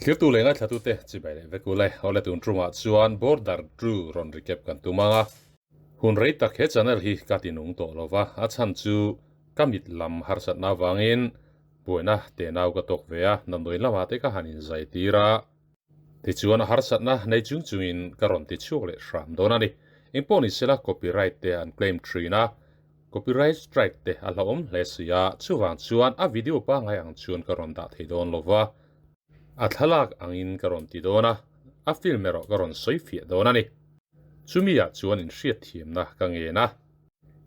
Thirtu leh ngaithlatute chibai leh vek ule. Awle tun tumah chuan Border Two rawn recap kan tum ang a. Hun rei tak he channel hi ka ti nung tawh lo va, a chhan chu ka mit lam harsatna avangin buaina tenau ka tawk ve a, damdawiin lamah te ka han inzai tir a. Tichuan a harsatna nei chung chungin ka rawn ti chhuak leh hram dawn a ni. Engpawh ni sela copyright te an claim thin a, copyright strike te a hlauhawm hle si a, chuvang chuan a video pangngai ang chuan ka rawn dah thei dawn lo va, a thlalak angin ka rawn ti dawn a, a film erawh ka rawn sawi fiah dawn a ni. Chumi ah chuan inhriatthiamna ka ngen a.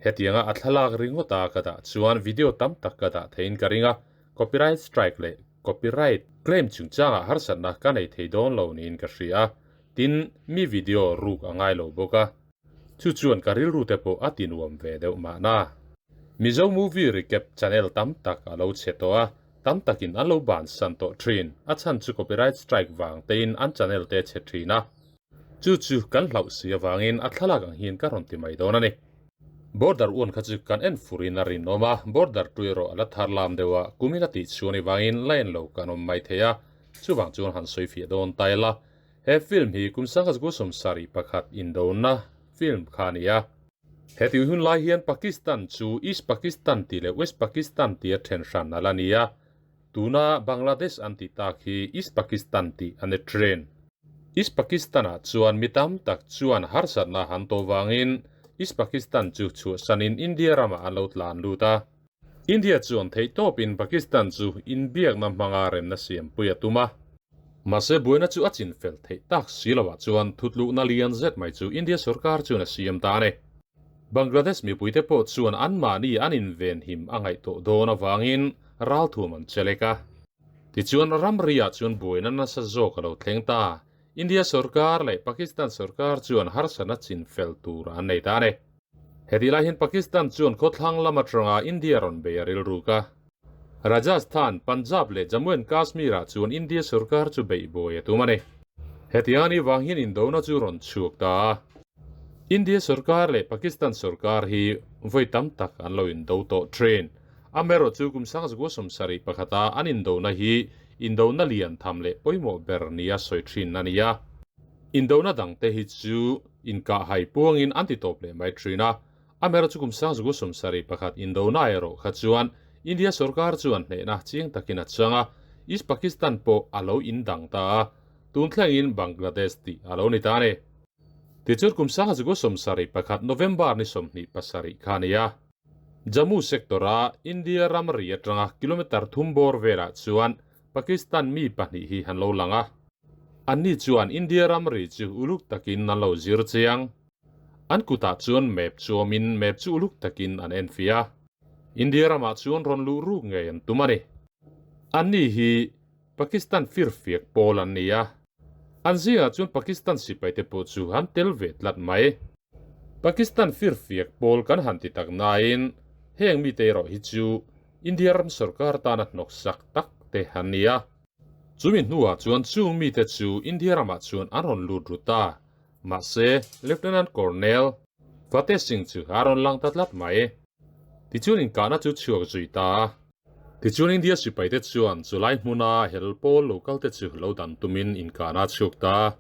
Hetianga a thlalak ringawta ka dah chuan video tam tak ka dah theiin ka ring a, copyright strike leh copyright claim chungchangah harsatna ka nei thei dawn lo niin ka hria a, tin mi video ruk a ngai lo bawk a, chu chuan ka rilru te pawh a ti nuam ve deuh mahna. Mizo movie recap channel tam tak a lo chhe tawh a, tam takin an lo bansan tawh thin, a chhan chu copyright strike vang tein an channel te chhe thin a. Chu chu kan hlauh si avangin a thlalak ang hian ka rawn ti mai dawn a ni. Border uan kha chu kan en furin a rinawm a, border tui erawh a la thar lam deuh a, kumin a tih chhuan avangin la en lo kan awm mai thei a, chuvang chuan han sawi fiah dawn ta ila. He film hi kum sangha zukua 71 indona film kha a ni a. Heti hun lai hian Pakistan chu East Pakistan tih leh West Pakistan tia then hran a la ni a. Tuna Bangladesh an tih tak hi East Pakistan tih a ni thin. East Pakistan-ah chuan mi tam tak chuan harsatna han tawh vangin East Pakistan chu chhuahsanin India ramah an lo tlan lut a. India chuan theihtawpin Pakistan chu inbiakna hmanga remna siampui a tum a. Mahse buaina chu a chinfel theih tak si loah chuan thutlukna lian zet mai chu India sorkar chuan a siam ta a ni. Bangladesh mipuite pawh chuan anmahni an invenhim a ngaihtuah dawn avangin ralthuam an chelek a. Tichuan ramriah chuan buaina nasa zawk a lo thleng ta. India sorkar leh Pakistan sorkar chuan harsatna chinfel tur an nei ta a ni. Hetih lai hian Pakistan chuan khawthlang lam atanga India rawn bei a rilruk a. Rajasthan, Punjab leh Jammu and Kashmir-ah chuan India sorkar chu beih buai a tum a ni. Hetiang a nih vang hian indona chu rawn chhuak ta a. India sorkar leh Pakistan sorkar hi vawi tam tak an lo indo tawh thin. Amaherawh chu kum sangzukua 71 a an indona hi indona lian tham leh pawimawh ber nia sawi thin a ni a. Indona dangte hi chu inkahhai puangin an ti tawp leh mai thin a. Amaherawh chu kum sangzukua 71 indona erawh kha chuan India sorkar chuan hnehna chiang takin a chang a, East Pakistan pawh a lo indang ta a, tun thlengin Bangladesh tih a lo ni ta a ni. Tichuan kum sangzukua 71 November ni 27 kha a ni a. Jammu sector-a India ramri atanga kilometre thum bawr velah chuan Pakistan mi pahnih hi an lo lang a. Anni chuan India ramri chu uluk takin an lo zir chiang. An kutah chuan map chu awmin map chu uluk takin an enfiah a. India ramah chuan rawn luh ruk ngei an tum a ni. Anni hi Pakistan firfiak pawl an ni a. An zingah chuan Pakistan sipaite pawh chu an tel ve tlat mai. Pakistan firfiak pawl kan han ti tak nain heng mite erawh hi chu India ram sorkar tana hnawksak tak te an ni a. Chumi hnuah chuan chung mite chu India ramah chuan an rawn lut ru ta. Mahse, Lieutenant Colonel Fateh Singh chu a rawn lang ta tlat mai. Tichuan inkahna chu chhuak zui ta a. Tichuan India sipaite chuan chulai hmuna hel pawl lo kalte chu lo dan tumin inkahna a chhuak ta a.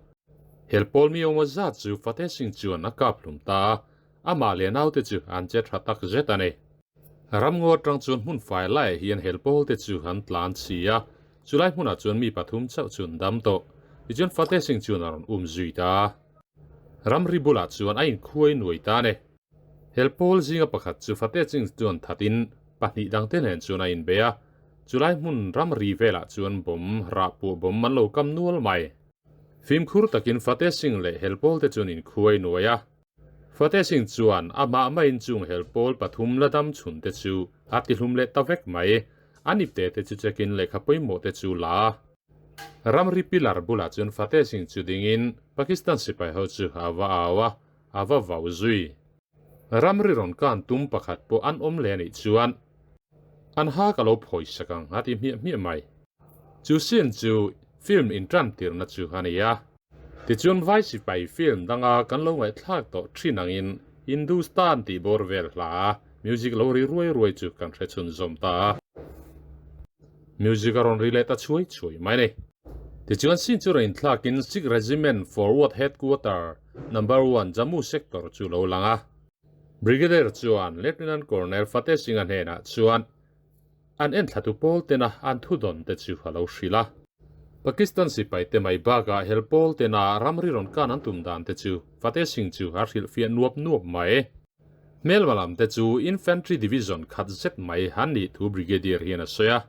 Hel pawl mi awma zat chu Fateh Singh chuan a kap hlum ta a, amah leh naute chu an che tha tak zet a ni. Ramngaw atang chuan hmun fai laiah hian hel pawl te chu an tlan chhi a, chulai hmunah chuan mi pathum chauh chu an dam tawh. Tichuan Fateh Singh chuan a rawn um zui ta a. Ramri bulah chuan a inkhuai nuai ta a ni. Hel pawl zinga pakhat chu Fateh Singh chuan thatin pahnih dangte nen chuan a inbei a, chulai hmun ramri velah chuan bomb rahpuah bomb an lo kam nual mai. Fimkhur takin Fateh Singh leh Helpawl te chuan inkhuai nuai a. Fateh Singh chuan amah maiin chung Helpawl pathum la dam chhun te chu a tihlum leh ta vek mai. An ipte te chu check-in lehkha pawimawh te chu la a. Ramri pillar bulah chuan Fateh Singh chu dingin Pakistan sipai ho chu a va au a, a va vau zui. Ramri rawn kan tum pakhat pawh an awm leh anih chuan an ha ka lo phawi sak ang a ti hmiah hmiah mai. Chu scene chu film inṭan tirna chu a ni a. Tichuan vai sipai film danga kan lo ngaihthlak tawh ṭhin angin Hindustan tih bawr vel hla music lo ri ruai ruai chu kan hre chhunzawm ta a. Music a rawn ri leh ta chhuai chhuai mai a ni. Tichuan sin chu rawn inthlakin Sikh Regiment Forward Headquarter Number One Jammu Sector chu lo lang a. Brigadier chuan Lieutenant Colonel Fateh Singh-a hnenah chuan an enthlatu pawl tena an thudawn te chu a lo hrilh a. Pakistan sipai te mai bakah hel pawl tena ramri rawn kan an tum dan te chu Fateh Singh chu a hrilhfiah nuap nuap mai. Hmelma lam te chu Infantry Division khat zet mai an nih thu Brigadier hian a sawi a.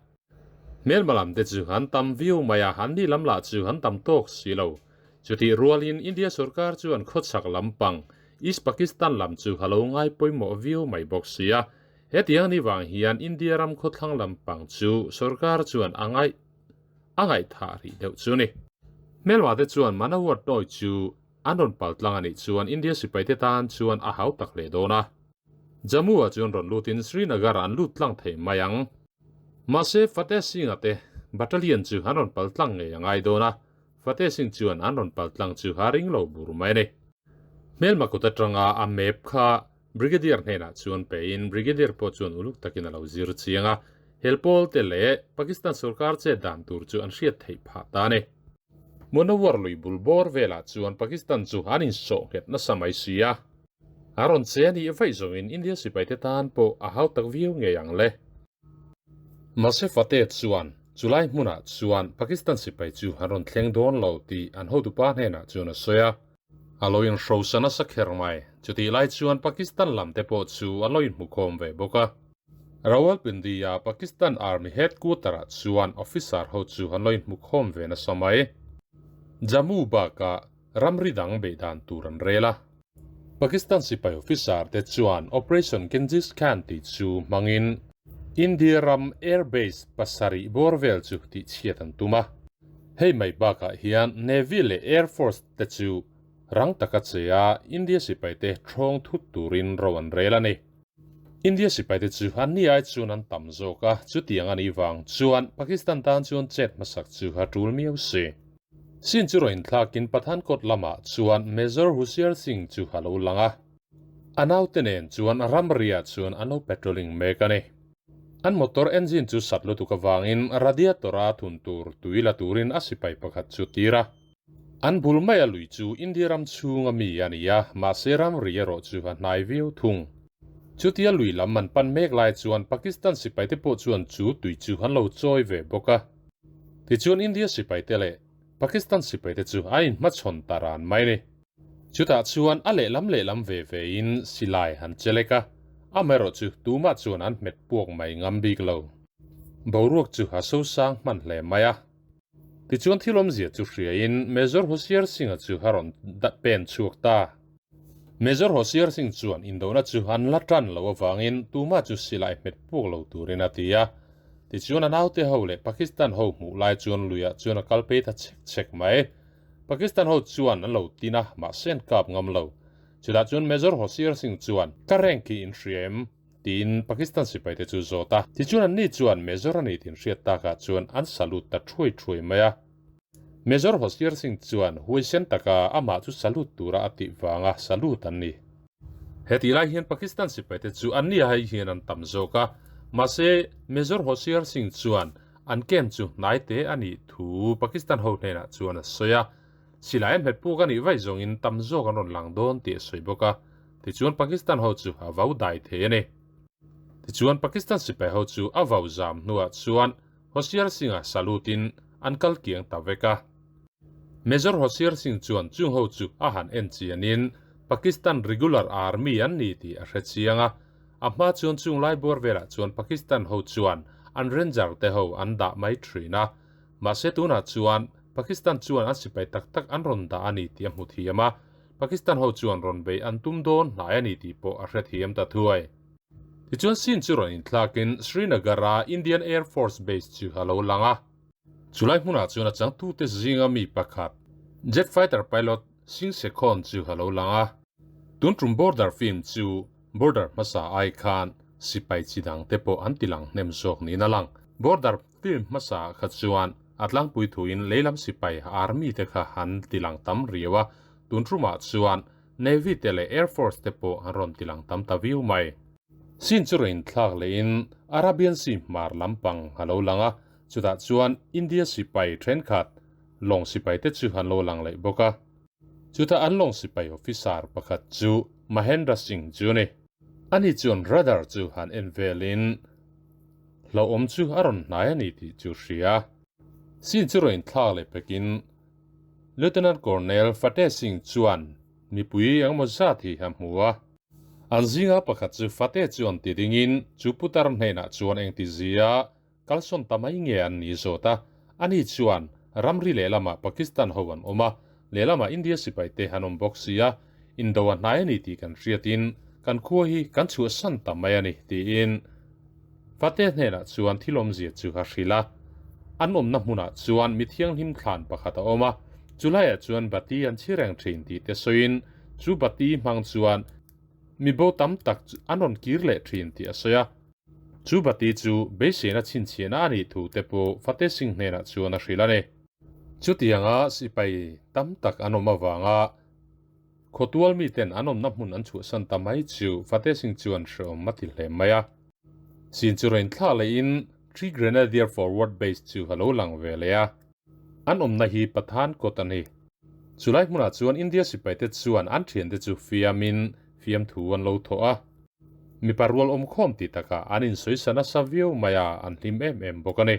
Hmelma lam te chu an tam viau mai a, an ni lam lah chu an tam tawk si lo. Chutih rualin India sorkar chuan khawchhak lampang, East Pakistan lam chu a lo ngai pawimawh viau mai bawk si a. Hetiang ni vang hian India ram khawthlang lampang chu sorkar chuan a ngaih a ngaihthah rih deuh chu ni. Hmelma te chuan Manawar Toy chu an rawn pal tlang a nih chuan India sipaite tan chuan a hau tak hle dawn a. Jammu-ah chuan rawn lutin Srinagar an lut tlang thei mai ang. Mahse, Fateh Singh-a te battalion chu an rawn pal tlang ngei a ngai dawn a, Fateh Singh chuan an rawn pal tlang chu a ring lo bur mai a ni. Hmelma kut atanga a map kha Brigadier hnenah chuan pein Brigadier pawh chuan uluk takin a lo zir chiang a, hel pawl te leh Pakistan sorkar chet dan tur chu an hriat theih phah ta a ni. Munawar lui bul bawr velah chuan Pakistan chu an insawh nghet nasa mai si a. A rawn che a nih vaih zawngin India sipaite tan pawh a hau tak viau ngei ang le. Mahse Fateh chuan chulai hmunah chuan Pakistan sipai chu an rawn thleng dawn lo tih an hotupa hnenah chuan a sawi a. A lo inhrosa nasa kher mai. Chutih lai chuan Pakistan lamte pawh chu a lo inhmukhawm ve bawk a. Rawalpindi-a Pakistan Army headquarter-ah chuan officer ho chu an lo inhmukhawm ve nasa mai. Jammu bakah ramri dang beih dan tur an rel a. Pakistan sipai officer te chuan Operation Genghis Khan tih chu hmangin India ram air base pasarih bawr vel chu tihchhiat an tum a. Hei mai bakah hian Navy leh Air Force te chu rang taka che a India sipaite thawng thut turin ro an rel a ni. India sipaite chu an ni ai chuan an tam zawk a, chutiang a nih vang chuan Pakistan tan chuan chet hmasak chu a tul miau si. Sin chu rawn inthlakin Pathankot lamah chuan Major Husiar Singh chu a lo lang a. A naute nen chuan ramriah chuan an lo patrolling mek a ni. An motor engine chu sat lutuk avangin radiator-a thun tur tui la turin a sipai pakhat chu tir a. An bul maia lui chu India ram chhunga mi a ni a, mahse ramri erawh chu a hnai viau thung. Chutia lui lam an pan mek lai chuan Pakistan sipaite pawh chuan chu tui chu an lo chawi ve bawk a. Tichuan India sipaite leh Pakistan sipaite chu an inhmachhawn ta ran mai a ni. Chutah chuan a lehlam lehlam ve vein silai han chelek a, amaherawhchu tumah chuan an hmet puak mai ngam bik lo. Boruak chu a sosang hman hle mai a. Tichuan thil awmzia chu hriain Major Hosiar Singh-a chu a rawn pen chhuak ta. Major Hosiar Singh chuan indona chu an la tan lo avangin tumah chu silai hmet puak lo turin a ti a. Tichuan a naute ho leh Pakistan ho hmuh lai chuan luiah chuan a kal phei ta chhek chhek mai. Pakistan ho chuan an lo tin a, mahse an kap ngam lo. Chutah chuan Major Hosiar Singh chuan, Ka rank hi in hria em? Tiin Pakistan sipaite chu zawt a. Tichuan anni chuan Major a nih tih hriat takah chuan an salute ta thuai thuai mai a. Major Hosiar Singh chuan huaisen taka amah chu salute tura a tih vanga salute an ni. Hetih lai hian Pakistan sipaite chu anni ai hian an tam zawk a, mahse Major Hosiar Singh chuan an camp chu hnai te a nih thu Pakistan ho hnenah chuan a sawi a. Silai an hmet puk a nih vaih zawngin tam zawk an rawn lang dawn tih a sawi bawk a. Tichuan Pakistan ho chu a vau dai thei a ni. Tichuan Pakistan sipai ho chu a vau zam hnuah chuan Hosiar Singh-a salute-in an kal kiang ta vek a. Major Hosiar Singh chuan chung ho chu a han en chianin Pakistan regular army an ni tih a hre chiang a. A hma chuan chung lai bawr velah chuan Pakistan ho chuan an ranger te ho an dah mai thin a. Mahse tunah chuan Pakistan chuan an sipai tak tak an rawn dah a ni tih a hmu thiam a. Pakistan ho chuan rawn bei an tum dawn hnai a ni tih pawh a hrethiam ta thuai. Tichuan scene chu rawn inthlakin Srinagar-a Indian Air Force Base chu a lo lang a. Chulai hmunah chuan a changtute zinga mi pakhat, jet fighter pilot Singh Sekhon chu a lo lang a. Tun tum border film chu border hmasa ai khan sipai chi dangte pawh an ti lang hnem zawk niin a lang. Border film hmasa kha chuan a tlangpui thuin leilam sipai army te kha an ti lang tam riau a, tun tumah chuan Navy te leh Air Force te pawh an rawn ti lang tam ta viau mai. Scene chu rawn inthlak lehin Arabian Sea hmar lampang a lo lang a, chutah chuan India sipai thenkhat. Lawng sipai te chu an lo lang leh bawk a. Chutah an lawng sipai officer pakhat chu Mahendra Singh chu a ni. Ani chuan radar chu han en velin hlauhawm chu a rawn hnai a ni tih chu hria. Sin chu rawn inthlak leh pekin Lieutenant Colonel Fateh Singh chuan mipui engemaw zat hi a hmu a. An zinga pakhat chu Fateh chuan ti dingin chu putar hnenah chuan engti zia Kalsawn ta mai nge an ni zawt a, ani chuan ramri lehlamah Pakistan ho an awm a, lehlamah India sipai te an awm bawk si a, indo a hnai a ni tih kan hriatin kan khua hi kan chhuahsan ta mai a ni tiin Fateh hnenah chuan thil awmzia chu a hrilh a. An awmna hmunah chuan mi thianghlim thlan pakhat a awm a, chulaiah chuan bati an chhi reng thin tih te sawiin chu bati hmang chuan mi bo tam tak an rawn kir leh thin tih a sawi a. Chu bati chu beiseina chhinchhiahna a nih thu te pawh Fateh Singh hnenah chuan a hrilh a ni. Chutianga sipai tam tak an awm avanga khawtual miten an awmna hmun an chhuahsan ta mai chu Fateh Singh chuan hrehawm a ti hle mai a. Sin chu rawn thlah lehin Three Grenadier Forward Base chu a lo lang ve leh a. An awmna hi Pathan kawt a ni. Chulai hmunah chuan India sipaite chuan an thiante chu fiamin fiamthu an lo thawh a. Mipa rual awmkhawm tih takah an insawi sa nasa viau mai a, an hlim em em bawk a ni.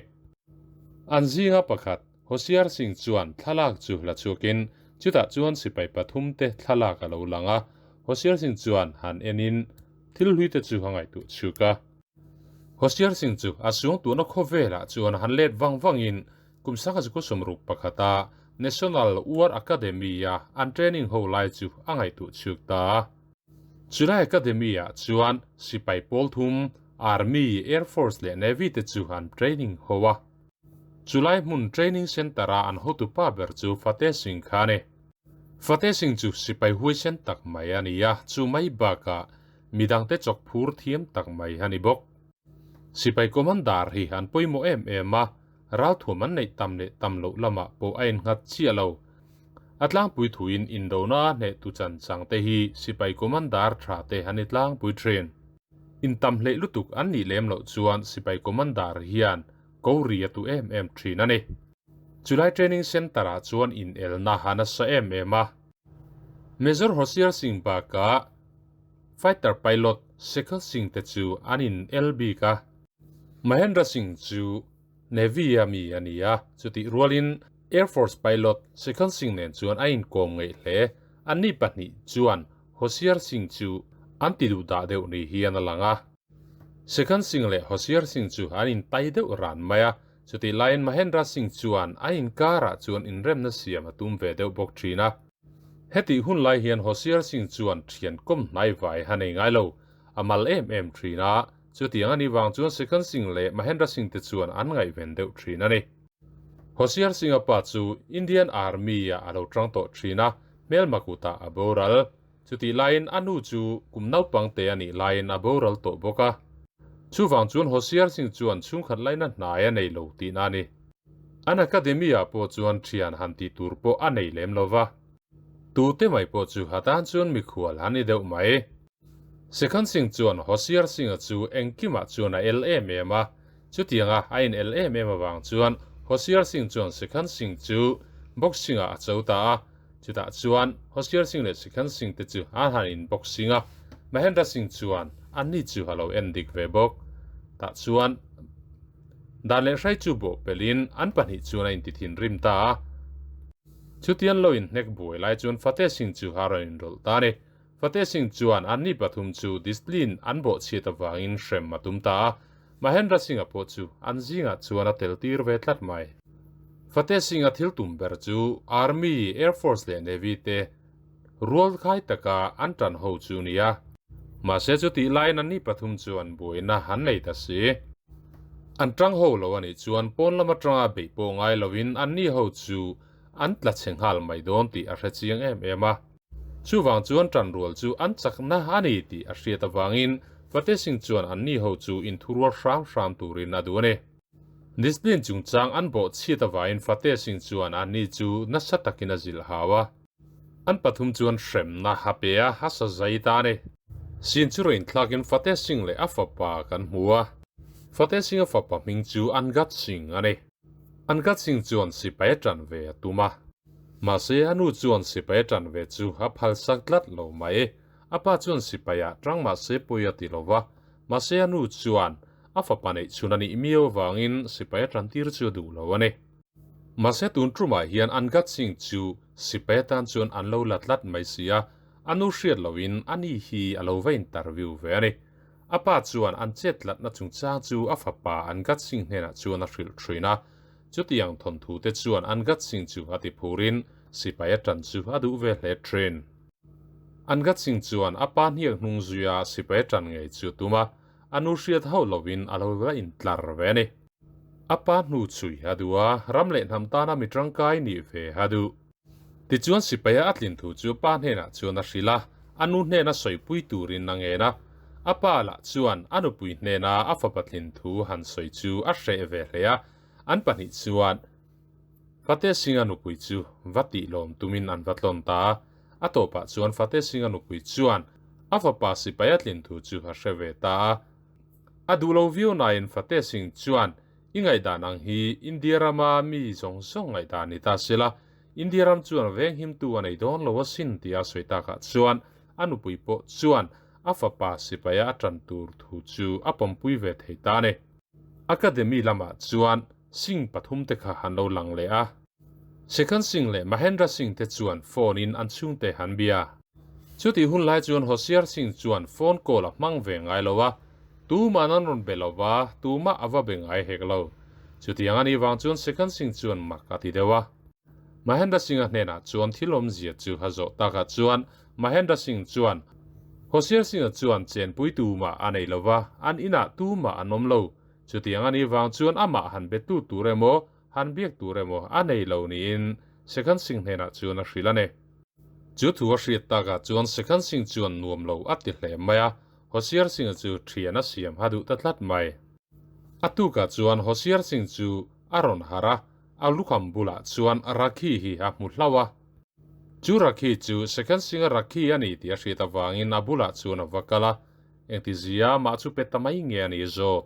An zinga pakhat, Hosiar Singh chuan thlalak chu la chhuakin chutah chuan sipai pathum te thlalak a lo lang a, Hosiar Singh chuan han enin thil hlui te chu a ngaihtuah chhuk a. Hosiar Singh chu a suangtuahna khawvelah chuan han let vang vangin kum sangha zukua sawmruk pakhata National War Academy-a an training ho lai chu a ngaihtuah chhuk ta a. Chulai Academy-ah chuan sipai pawl thum, Army, Air Force leh Navy te chu an training ho a. Chulai hmun training centre-a an hotupa ber chu Fateh Singh kha a ni. Fateh Singh chu sipai huaisen tak mai a ni a, chu mai bakah midangte chawk phur thiam tak mai a ni bawk. Sipai commander hi an pawimawh em em a, Ralthuam an neih tam leh tam loh lamah pawh a innghat chiah lo. A tlangpui thuin indona a hneh tu chan chang te hi sipai commander tha te an ni tlangpui thin. Intam hleih lutuk an nih lem loh chuan sipai commander hian ko ri a tu em em thin a ni. Chulai training centre ah chuan inelna a nasa em em a. Major Hosiar Singh bakah fighter pilot Shekhar Singh te chu an in el bik a. Mahendra Singh chu Navy a mi a ni a, chutih rualin Air Force pilot Shekhar Singh nen chuan a inkawm ngeih hle. Anni pahnih chuan Hosiar Singh chu an ti duh dah deuh ni hian a lang a. Shekhar Singh leh Hosiar Singh chu an intai deuh ran mai a, chutih laiin Mahendra Singh chuan a inkarah chuan inremna siam a tum ve deuh bawk thin a. Hetih hun lai hian Hosiar Singh chuan thian kawm hnai vai a nei ngai lo, a mal em em thin a. Chutiang a nih vang chuan Sekhon Singh leh Mahendra Singh te chuan an ngaihven deuh thin a ni. Hosiar Singh-a pa chu Indian Army-ah a lo tang tawh thin a, hmelma kutah a boral. Chutih laiin a nu chu kum naupang te a nih laiin a boral tawh bawk a. Chuvang chuan Hosiar Singh chuan chhungkhat laina hnai a nei lo tihna a ni. An academy-ah pawh chuan thian han tih tur pawh a nei lem lo va. Tute mai pawh chu a tan chuan mikhual an ni deuh mai. Sekhon Singh chuan Hosiar Singh-a chu engkimah chuan a el em em a, chutianga a in el em em avang chuan Hosiar Singh chuan Sekhon Singh chu boxing-ah a cho ta a, chutah chuan Hosiar Singh leh Sekhon Singh te chu an han in boxing a, Mahendra Singh chuan anni chu a lo en dik ve bawk. Tah chuan dan leh hrai chu bawh pelhin an pahnih chuan a inti thinrim ta a, chutian lo inhnek buai lai chuan Fateh Singh chu a rawn inrawlh ta a ni. Fateh Singh chuan anni pathum chu discipline an bawhchhiat avangin hrem a tum ta a, Mahendra Singh-a pawh chu an zingah chuan a tel tir ve tlat mai. Fateh Singh-a thil tum ber chu Army, Air Force leh Navy te rual khai taka an tan ho chu ni a. Mahse chutih laiin anni pathum chuan buaina an nei ta si. An tang ho lo a nih chuan pawn lam atanga beih pawh ngai loin anni ho chu an tla chhe nghal mai dawn tih a hre chiang em em a. Chuvang chuan ṭanrual chu an chakna a ni tih a hriat avangin Fateh Singh chuan anni ho chu inthurual hram hram turin a duh a ni. Discipline chungchang an bawh chhiat avangin Fateh Singh chuan anni chu nasa takin a zilh hau a. An pathum chuan hremna a pe a, a sa zai ta a ni. Sin chu rawn inthlakin Fateh Singh leh a fapa kan hmu a. Fateh Singh-a fapa hming chu Angad Singh a ni. An Singh chuan sipai a ṭan ve a tum a. Mahse, a nu chuan sipai a ṭan ve chu a phalsak tlat lo mai. A pa chuan sipaiah ṭang mahse pawi a ti lo va, mahse a nu chuan a fapa neih chhun a nih miau avangin sipai a ṭan tir chu a duh lo a ni. Mahse tun ṭumah hian Angad Singh chu sipai atan chuan an lo la tlat mai si a, a nu hriat loin a ni hi a lo va interview ve a ni. A pa chuan an chet tlatna chungchang chu a fapa Angad Singh hnenah chuan a hrilh ṭhin a, chutiang thawnthu te chuan Angad Singh chu a ti phurin sipai a ṭan chu a duh ve hle ṭhin. Angad Singh chuan a pa hniak hnung zuia sipai a ṭan ngei chu a tum a, a nu hriat hauh loin a lo la intlar ve a ni. A pa hnu chhui a duh a, ram leh hnam tana mi tangkai nih ve a duh. Tichuan sipaia a tlin thu chu pa hnenah chuan a hrilh a, a nu hnena sawipui turin a ngen a. A pa lah chuan a nupui hnena a fapa tlin thu han sawi chu a hreh ve hle a, an pahnih chuan Fateh Singh-a nupui chu va tih lawm tumin an va tlawn ta a. A tawpah chuan Fateh Singh-a nupui chuan a fapa sipaia tlin thu chu a hre ve ta a. A duh lo viau nain Fateh Singh chuan, I ngaihdan ang hi India rama mi zawng zawng ngaihdan ni ta sela, India ram chuan venghimtu a nei dawn lo asin tia a sawi takah chuan a nupui pawh chuan a fapa sipaia a tan tur thu chu a pawmpui ve thei ta a ni. Academy lamah chuan Singh pathumte kha an lo lang leh a. Shekhar Singh leh Mahendra Singh te chuan phone in an chhungte an bia. Chutih hun lai chuan Hoshiar Singh chuan phone call a hmang ve ngai lo a, tuman an rawn be lo va, tumah a va be ngai hek lo. Chutiang a nih vang chuan Shekhar Singh chuan mak a ti deuh a. Mahendra Singh a hnenah chuan thil awmzia chu a zawh takah chuan Mahendra Singh chuan, Hoshiar Singh a chuan chenpui tumah a nei lo va, an inah tumah an awm lo. Chutiang a nih vang chuan amah han be tu tur emaw, Han biak tur emaw a nei lo niin Sekhan Singh hnenah chuan a hrilh a ni. Chu thu a hriat takah chuan Sekhan Singh chuan nuam lo a ti hle mai a, Hosiar Singh-a chu thian a siam ha duh ta tlat mai. A tukah chuan Hosiar Singh chu a rawn harh a, a lukham bulah chuan Rakhi hi a hmu hlauh a. Chu Rakhi chu Sekhan Singh-a Rakhi a ni tih a hriat avangin a bulah chuan a va kal a, engtizia mah chu pe ta mai nge a ni zawk.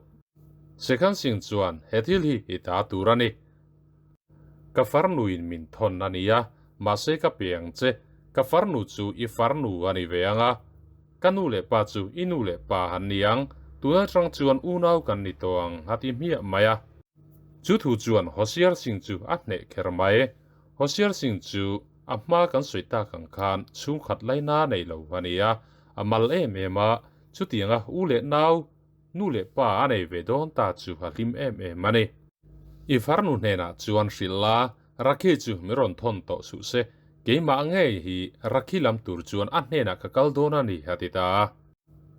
Sekhan Singh chuan he thil hi i ta tur a ni. Ka farnuin min thawn a ni a, mahse ka pe ang che. Ka farnu chu i farnu a ni ve ang a, ka nu leh pa chu i nu leh pa an ni ang. Tun atang chuan unau kan ni tawh ang a ti hmiah mai a. Chu thu chuan Hosiar Singh chu a hneh kher mai. Hosiar Singh chu a hma kan sawi tak ang khan chhungkhat laina nei lo a ni a, a mal em em a, chutianga u leh nau Nu leh pa a nei ve dawn ta chu a hlim em em a ni. I farnu hnenah chuan hrilh la, Rakhi chu mi rawn thawn tawh suh se, keimah ngei hi Rakhi lam tur chuan a hnenah ka kal dawn a ni, a ti ta a.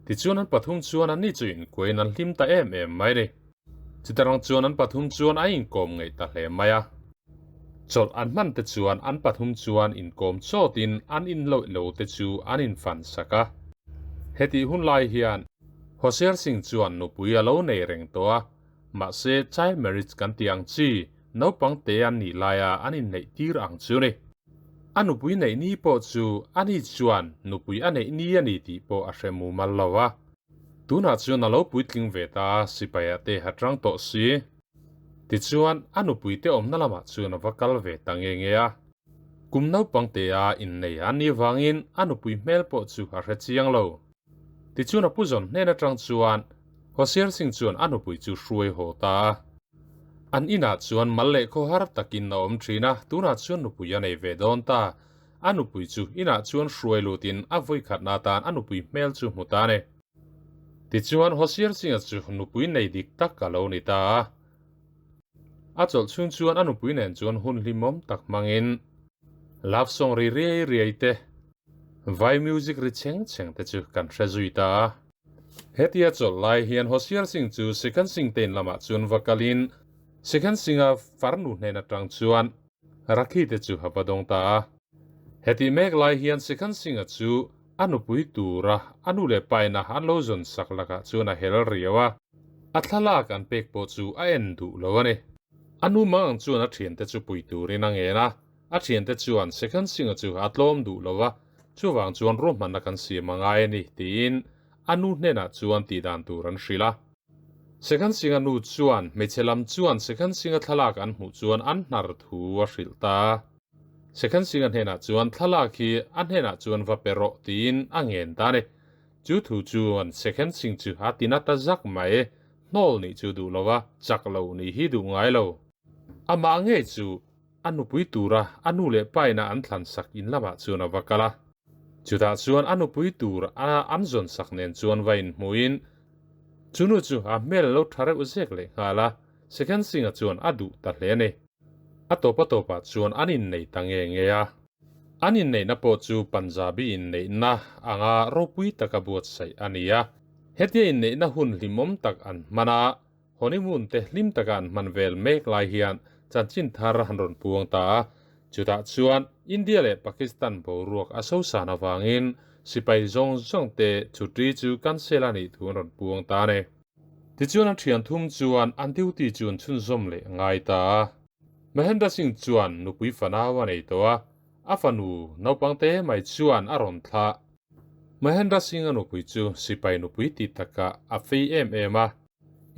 Tichuan an pathum chuan an ni chu inkuain an hlim ta em em mai a ni. Chutarang chuan an pathum chuan a inkawm ngeih ta hle mai a. Chawlh an hman te chuan an pathum chuan inkawm chawtin an inlawih lo te chu an infan sak a. Hetih hun lai hian Hosiar Singh chuan nupui a lo nei reng tawh a, mahse child marriage kan tih ang chi naupang te an nih laia an inneih tir ang chu ni. A nupui neih ni pawh chu ani chuan nupui a neih ni a ni tih pawh a hre mumal lo a. Tunah chuan a lo puitling ve ta a, sipai-ah te a tang tawh si. Tichuan, a nupuite awmna lamah chuan a va kal ve ta nge nge a. Kum naupang tea innei an nih vangin a nupui hmel pawh chu a hre chiang lo. Tichuan a pu zawn hnen atang chuan Hosiar Singh chuan a nupui chu hruai haw ta a. An inah chuan mal leh khawhar takin a awm thin a, tunah chuan nupui a nei ve dawn ta. A nupui chu inah chuan hruai lutin a vawikhatna atan a nupui hmel chu hmu ta a ni. Tichuan Hosiar Singh-a chu nupui nei dik tak a lo ni ta a. A chawlh chhung chuan a nupui nen chuan hun hlimawm tak hmangin love song ri riai riai te, vai music ri chheng chheng te chu kan hre zui ta a. Hetia chawlh lai hian Hosiar Singh chu Sekhan Singh te in lamah chuan va kalin Sekhan Singh-a farnu hnen atang chuan Rakhi te chu a va dawng ta a. Hetih mek lai hian Sekhan Singh-a chu a nupui tura a nu leh paina an lo zawn sak lakah chuan a hel riau a, a thlalak an pek pawh chu a en duh lo a ni. A nu mang ang chuan a thiante chu pui turin a ngen a, a thiante chuan Sekhan Singh-a chu a tlawm duh lo va, chuvang chuan ruahmanna kan siam a ngai a ni, tiin a nu hnenah chuan tihdan tur an hrilh a. Sekhan Singh-a nu chuan hmeichhe lam chuan Sekhan Singh-a thlalak an hmuh chuan an hnar thu a hrilh ta. Sekhan Singh-a hnenah chuan thlalak hi a hnenah chuan va pe rawh tiin a ngen ta a ni. Chu thu chuan Sekhan Singh chu a ti na ta zak mai. Hnawl nih chu duh lo a, chak lo nih hi duh ngai lo. Amah ngei chu a nupui tura a nu leh pa ina an thlan sak in lamah chuan a va kal a. Chutah chuan a nupui tur a an zawn sak nen chuan va inhmuhin chu nu chu a hmel lo tha reuh zek leh nghal a, Sekhan Singh-a chuan a duh ta hle a ni. A tawp a tawpah chuan an innei ta nge nge a. An inneihna pawh chu Punjabi inneihna anga ropui taka buatsaih a ni a. Hetia inneihna hun hlimawm tak an hman a, Honeymoon te hlim taka an hman vel mek lai hian chanchin thar an rawn puang ta a, chutah chuan India leh Pakistan boruak a sosan avangin sipai zawng zawng te chutri chu cancel a nih thu an rawn puang ta a ni. Tichuan a thian thum chuan an duty chu an chhunzawm leh ngai ta a. Mahendra Singh chuan nupui fanau a nei tawh a, a fanu naupang te mai chuan a rawn thlah. Mahendra Singh-a nupui chu sipai nupui ti takah a fei em em a.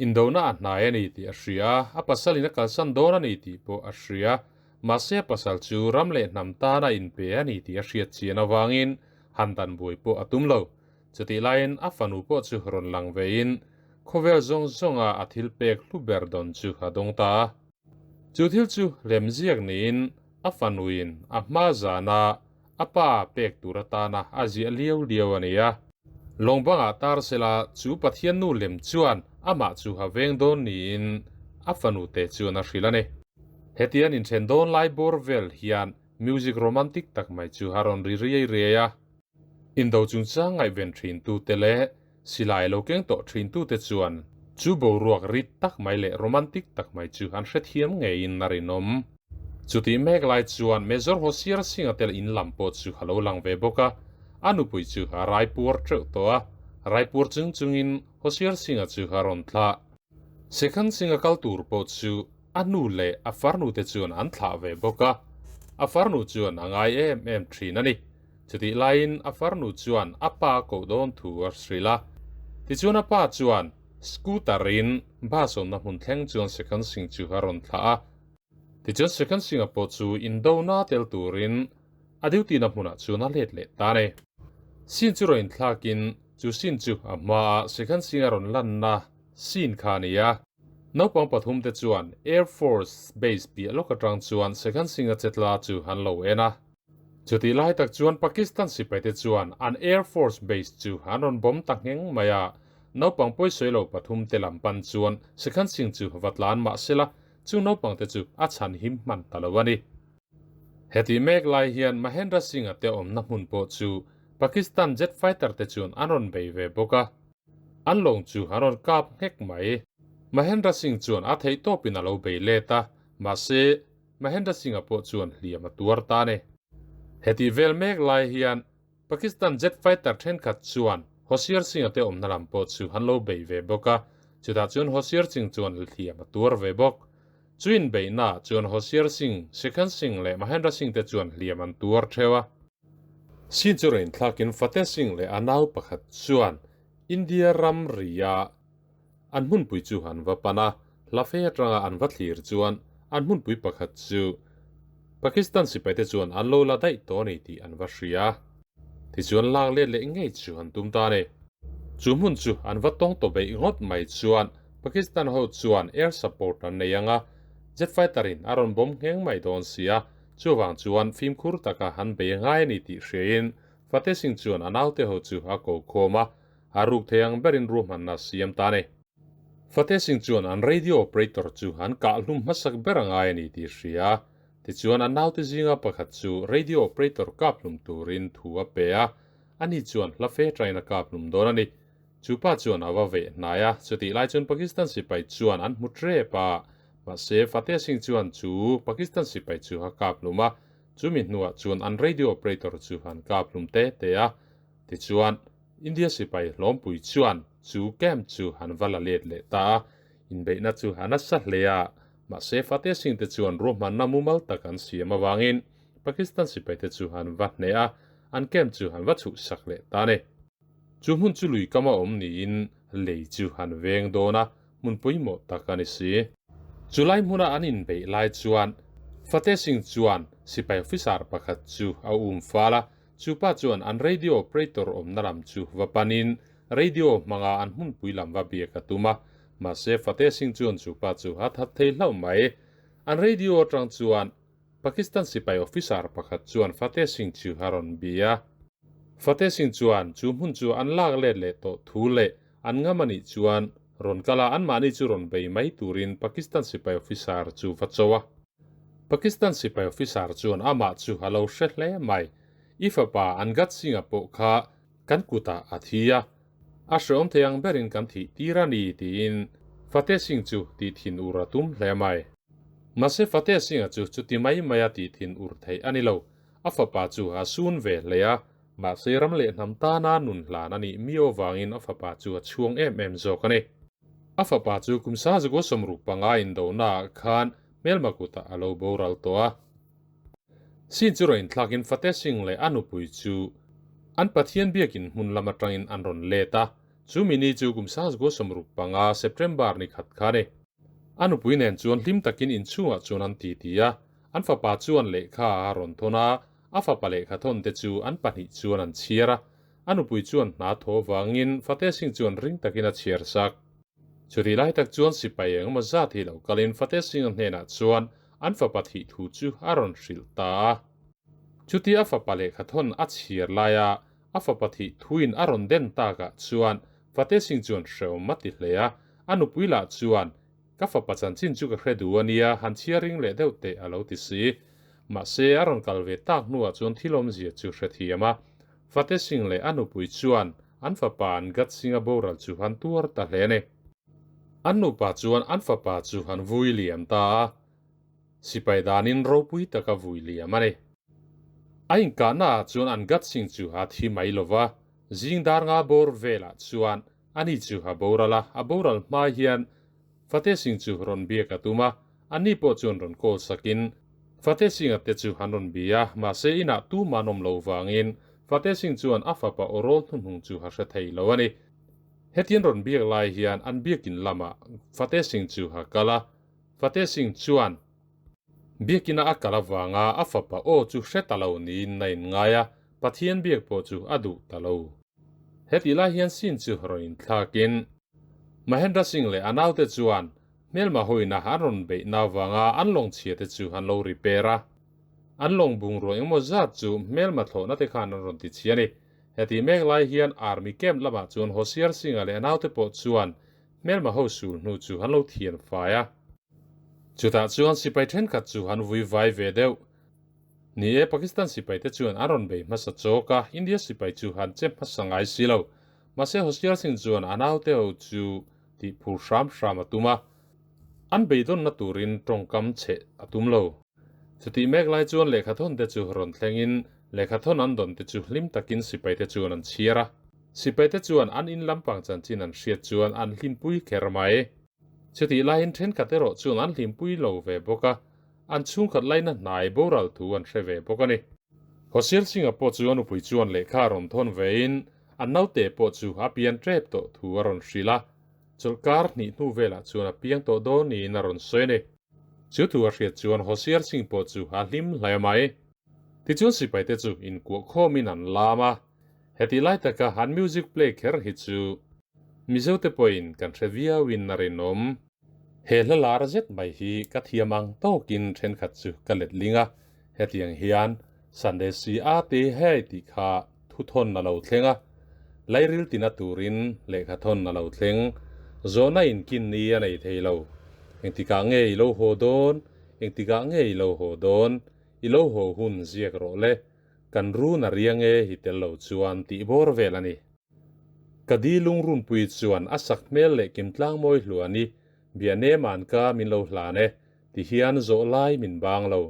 Indona a hnai a ni tih a hria a, a pasalin a kalsan dawn a ni tih pawh a hria. Mahse a pasal chu ram leh hnam tan a inpe a ni tih a hriat chian avangin han dan buai pawh a tum lo. Chutih laiin a fanu pawh chu rawn lang vein khawvel zawng zawnga a thil pek hlu ber dawn chu a dawng ta a. Chu thil chu lemziak niin a fanuin a hma zana A pa pek tur atana a ziah liau liau a ni a. Lawng bangah tar sela chu Pathian nu lem chuan amah chu a veng dawn niin a fanu te chuan a hrilh a ni. Hetian inthen dawn lai bawr vel hian music romantic tak mai chu a rawn ri riai riai a. Indo chungchang ngaihven thintute leh silai lo keng tawh thintute chuan chu boruak rit tak mai leh romantic tak mai chu an hrethiam ngeiin a rinawm. Chutih mek lai chuan Major Hosiar Singh-a tel in lam pawh chu a lo lang ve bawk a, a nupui chu a raipuar teuh tawh a, raipuar chung chungin Hosiar Singh-a chu a rawn thlah. Sekhan Singh-a kal tur pawh chu a nu leh a farnu te chuan an thlah ve bawk a, a farnu chuan a ngai em em thin a ni. Chutih laiin a farnu chuan a pa koh dawn thu a hrilh a, tichuan a pa chuan scooter-in bus awmna hmun thleng chuan Sekhan Singh chu a rawn thlah a. Tichuan Sekhan Singh-a pawh chu indona tel turin a duty-na hmunah chuan a let leh ta a ni. Scene chu rawn inthlakin chu scene chu a hmaa Sekhan Singh-a rawn lanna scene kha a ni a. Naupang pathum te chuan Air Force base piah lawk atang chuan Sekhan Singh-a chetla chu an lo en a. Chutih lai tak chuan Pakistan sipaite chuan an Air Force base chu an rawn bawm ta ngheng mai a, naupang pawisawi lo pathum te lam pan chuan Sekhan Singh chu va tlan mah sela chu naupang te chu a chhan him hman ta lo a ni. Hetih mek lai hian Mahendra Singh-a te awmna hmun pawh chu Pakistan jet fighter te chuan an rawn bei ve bawk a, an lawng chu an rawn kap nghek mai. Mahendra Singh chuan a theih tawpin a lo bei let a, mahse, Mahendra Singh-a pawh chuan hliam a tuar ta a ni. Hetih vel mek lai hian Pakistan jet fighter thenkhat chuan Hoshiar Singh-a te awmna lam pawh chu an lo bei ve bawk a, chutah chuan Hoshiar Singh chuan hliam a tuar ve bawk. Chu inbeihnaah chuan Hoshiar Singh, Shekhan Singh leh Mahendra Singh te chuan hliam an tuar theuh a. Singh chu rawn inthlakin Fateh Singh leh a nau pakhat chuan India ram ria An hmunpui chu an va pan a, hlafe atanga an va thlir chuan an hmunpui pakhat chu Pakistan sipaite chuan an lo la daih tawh a ni tih an va hria. Tichuan lak let leh ngei chu an tum ta a ni. Chu hmun chu an va tawng tawh beih ngawt mai chuan Pakistan ho chuan air support an nei ang a, jet fighter in a rawn bawm ngheng mai dawn si a, chuvang chuan fimkhur taka an bei ngai a ni tih hriain Fateh Singh chuan a naute ho chu a ko khawm a, A ruk thei ang berin ruahmanna a siam ta a ni. Fateh Singh chuan an radio operator chu an kah hlum hmasak ber a ngai a ni tih a hria a. Tichuan a naute zinga pakhat chu radio operator kap hlum turin thu a pe a, ani chuan hla fe train a kap hlum dawn a ni. Chu pa chuan a va veh hnai a, chutih lai chuan Pakistan sipai chuan an hmu trep a. Mahse Fateh Singh chuan chu Pakistan sipai chu a kap hlum a, chumi hnuah chuan an radio operator chu an kap hlum te te a. Tichuan, India sipai hlawmpui chuan chu camp chu an va la let leh ta a, inbeihna chu a nasa hle a, mahse Fateh Singh te chuan ruahmanna mumal tak an siam avangin Pakistan sipai te chu an va hneh a, an camp chu an va chhuhsak leh ta a ni. Chu hmun chu lui kama awm niin lei chu an veng dawn a. hmun pawimawh tak a ni si. Chulai hmuna an inbeih lai chuan Fateh Singh chuan sipai officer pakhat chu a um fal a, chupa chuan an radio operator awmna lam chu va panin radio hmanga an hmunpui lam va biak a tum a, mahse Fateh Singh chuan chupa chu a that thei hlauh mai. An radio atang chuan Pakistan sipai officer pakhat chuan Fateh Singh chu a rawn bia. Fateh Singh chuan chu hmun chu an lak let leh tawh thu leh an ngam a nih chuan rawn kal a, anmahni chu rawn bei mai turin Pakistan sipai officer chu va cho a. Pakistan sipai officer chuan amah chu a lo hre hle mai. I fapa Angad Singh-a pawh kha kan kutah a thi a, a hreawm thei ang berin kan thih tir a ni tiin Fateh Singh chu tih thin ur a tum hle mai. Mahse Fateh Singh-a chu chuti mai maia tih thin ur theih a ni lo. A fapa chu a sun ve hle a, mahse ram leh hnam tana nun hlan a nih miau avangin a fapa chu a chhuang em em zawk a ni. A fapa chu kum sazukua sawmruk panga indonaah khan hmelma kutah a lo boral tawh a. Sin chu rawn inthlakin Fateh Singh leh a nupui chu an Pathian biakin hmun lam atangin an rawn let a, chu mini chu kum sazukua sawmruk panga September ni khat kha a ni. A nupui nen chuan hlim takin inchhungah chuan an titi a, an fapa chuan lehkha a rawn thawn a, a fapa lehkha thawn te chu an pahnih chuan an chhiar a, a nupui chuan hna thaw vangin Fateh Singh chuan ring takin a chhiar sak. Chutih lai tak chuan sipai engemaw zat hi lo kalin Fateh Singh-a hnenah chuan an fapa thih thu chu a rawn hrilh ta a. Chutia a fapa lehkha thawn a chhiar laia a fapa thih thuin a rawn den takah chuan Fateh Singh chuan hreawm a ti hle a, A nupui lah chuan, Ka fapa chanchin chu ka hre duh a nia, han chhiar ring leh deuh teh a lo ti si. Mahse, a rawn kal ve tak hnuah chuan thil awmzia chu hre thiam a. Fateh Singh leh a nupui chuan an fapa an Gat Singh-a boral chu han tuar ta hle a ni. An nupa chuan an fapa chu han vui liam ta a, sipai danin ropui taka vui liam a ni. A inkahnaah chuan an Gat Singh chu a thi mai lo va, zing dar nga bawr velah chuan Ani chu a boral a, a boral hma hian Fateh Singh chu rawn biak a tum a, ani pawh chuan rawn call sakin Fateh Singh-a te chu an rawn bi a, mahse inah tumah an awm lo vangin Fateh Singh chuan a fapa aw rawl hnuhnung chu a hre thei lo a ni. Hetian rawn biak lai hian an biakin lamah Fateh Singh chu a kal a, Fateh Singh chuan biakina a kal avanga a fapa aw chu hre ta lo niin a inngai a, Pathian biak pawh chu a duh ta lo. Hetih lai hian Singh chu rawn inthlakin Mahendra Singh leh a naute chuan hmelma hawina an rawn beih na avanga an lawng chhia te chu an lo repair a. An lawng bungrua engemaw zat chu hmelma thlawhna te khan an rawn ti chhia a ni. Hetih mek lai hian Army camp lamah chuan Hosiar Singh-a leh a naute pawh chuan hmelma ho sul hnu chu an lo thian fai a. Chutah chuan sipai thenkhat chu an vui vai ve deuh. Ni e, Pakistan sipai te chuan an rawn bei hmasa chawk a, India sipai chu han che hmasa ngai si lo. Mahse Hoshiar Singh chuan a naute ho chu tih phur hram hram a tum a, an beidawnna turin tawngkam cheh a tum lo. Chutih mek lai chuan lehkhathawn te chu rawn thlengin lehkhathawn an dawn te chu hlim takin sipai te chuan an chhiar a. Sipai te chuan an in lampang chanchin an hriat chuan an hlimpui kher mai. Chutih laiin thenkhat erawh chuan an hlimpui lo ve bawk a. An chhungkhat laina hnai boral thu an hre ve bawk a ni. Hosial Singh-a pawh chu a nupui chuan lehkha a rawn thawn vein an naute pawh chu a pian tep tawh thu a rawn hrilh a, chawlhkar hnih hnu velah chuan a piang tawh dawn niin a rawn sawi a ni. Chu thu a hriat chuan Hosial Singh pawh chu a hlim hle mai. Tichuan sipaite chu inkuah khawmin an lam a, hetih lai taka an music play kher hi chu Mizote pawhin kan hre viauin a rinawm. He hla lar zet mai hi ka thiam ang tawkin thenkhat chu ka let ling a, hetiang hian Sunday si a te hei tih kha thuthawn a lo thleng a, lairil tina turin lehkha thawn a lo thleng, zawhna inkin ni a nei thei lo. Engtikah nge i lo haw dawn? Engtikah nge i lo haw dawn? I lo haw hun ziak rawh le, kan run a riang e hi tel lo chuan tih bawr vel a ni. Ka di lungrunpui chuan a sak hmel leh kimtlang mawi hluan i bia nem an ka min lo hlan e ti hian zawh lai min bang lo.